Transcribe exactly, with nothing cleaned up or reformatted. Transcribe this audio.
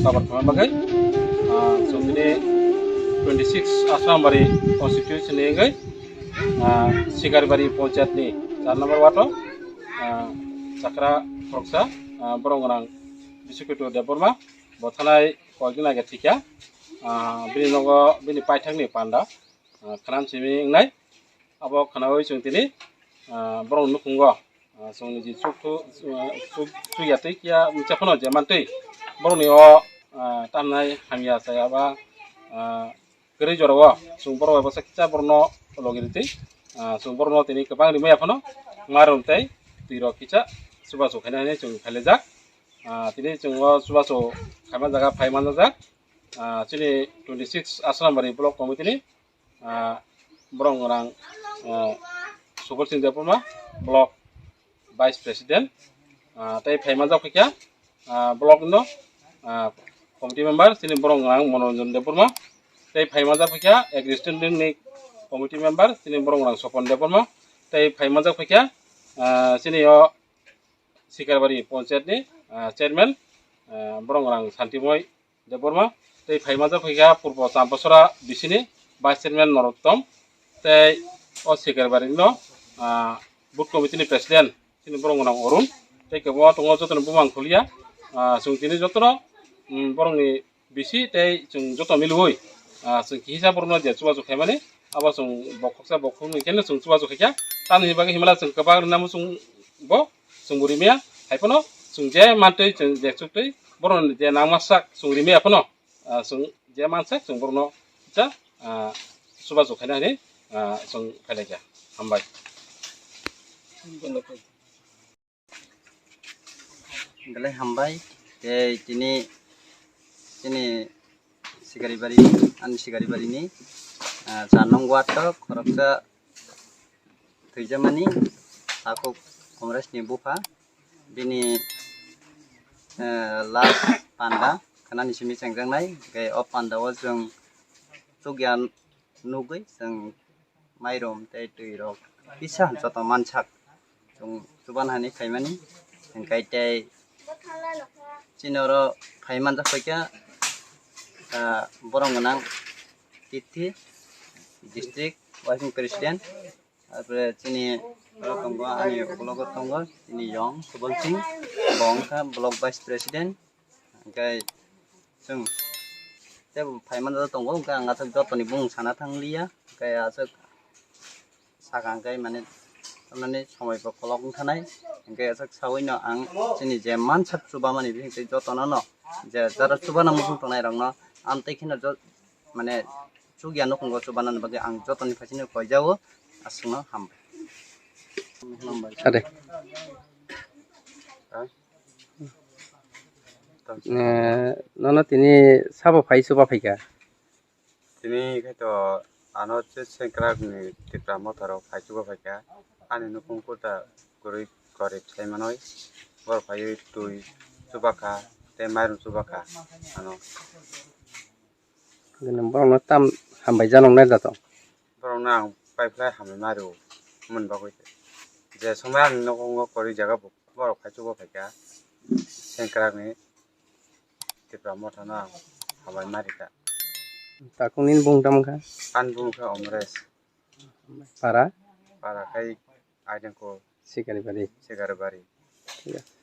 Abar thangma bagwi, ah, chwng tini twenty six Asrambari constituency ni wngwi, ah, Sikaribari panchayat ni char number ward o, ah, chakra khoroksa, ah, borok gwnang Biswakito Debbarma, bo thanai koi din age thikya, ah, bini nogo bini paithak ni panda, ah, khwnam simi wngnai. Abo khwnaui chwng tini, ah, borok nukhungo, ah, chwng niji chuk thu, ah, chuk, chuk ya twi kiya mcha phano je mantwi borokni o, ah, tamnai hamya saya ba, ah, kwrwi jorao chwng borok bai bwsa kisa borokno logi rwtwi, ah, chwng borokno tini kwbang rimaya phano marum tei twi rok kisa chubachu khaina hinwi chwng khailaijak. Ah, tini chwng o chubachu khaima jaga phai manjak, ah, chini twenty six Asrambari block committee ni, ah, borok gwnang, ah, Subal Singh Debbarma, block vice president, ah, tei phai manjak phaikha, ah, block no, ah, committee member chini borok gwnang Manoranjan Debbarma, tei phai manjak phaikha existing ni committee member chini borok gwnang Sopon Debbarma, tei phai manjak phaikha, ah, chini o Sikaribari panchayat ni, ah, chairman, ah, borok gwnang Santimoi Debbarma, tei phai manjak phaikha Purbo Champasora bisini vice chairman Norottom, tei o Sikaribari no, ah, booth committee ni president chini borok gwnang Arun, tei kebo tongo jotono bumang khuliya, ah, chwng tini jotono, mm, borokni bisi tei chwng joto milwi, ah, chwng kisa borokno je chubachu khaimani, abo chwng bokhoksa bokhokni khe chwng chubachu khaikha, tamoni bagwi himla chwng kwbang rwnamo chwng bo chwng bo rimaya, hai phano chwng je mantwi chwng je chuktwi borokno je nangma sak chwng rimaya phano, ah, chwng je mansak chwng borokno kisa, ah, chubachu khaina hinwi, ah, chwng khailaikha. Hambai. Belai hambai, tei tini chini Sikaribari, ani Sikaribari ni, ah, char nong ward o khoroksa thwijamani takhuk Komres ni bupha, bini, eh, last panda khanani simi chengjaknai, tei o panda o chwng chukya nugwi chwng mairum tei twi rok kisa joto mansak chwng chuban hani khaimani, hwnkhe tei chini oro phai manjak paikha, ah, borok gwnang Tithi, district working president, arpore chini oro tongo ani ukologo tongo chini yong Subal Singh, bo wngkha block vice president, hwnkhe chwng tei bo phai manjak tongo, hwnkhe ang aswk jotoni bumung sana thang liya, hwnkhe aswk saka hwnkhe mane tamani somoi bo kolok wngkha nai, hwnkhe aswk saui no ang chini je mansak chubamani bising twi jotono no je jara chubana muchung tongnai rok no amtwi kheno jo-, mane chukya nukhungo chubanani bagwi ang jotoni phaisino koijao, aswkno hambai. Ade. Eh, nono tini sabo phai chuba phaikha? Tini khe to ano se sengkrak ni Tipra Motha rok phai chuba phaikha. Ani nukhung kota kwrwi korip sai manwi. Borok phaiwi twi chubakha tei mairum chubakha ano. Borokno tam hambai janoknai da to. Borokno ang paiphlai hambai mario hwnmani bagwi se. Je somoi ani nokhungo kwrwi jaga bo borok phai chuba phaikha. Sengkrak ni Tipra Motha no ang hambai marikha. Takung nini bumung tamo kha? Ani bumung khe Omres. Para? Para khai Aidangkho. Sikaribari. Sikaribari. Thik ase.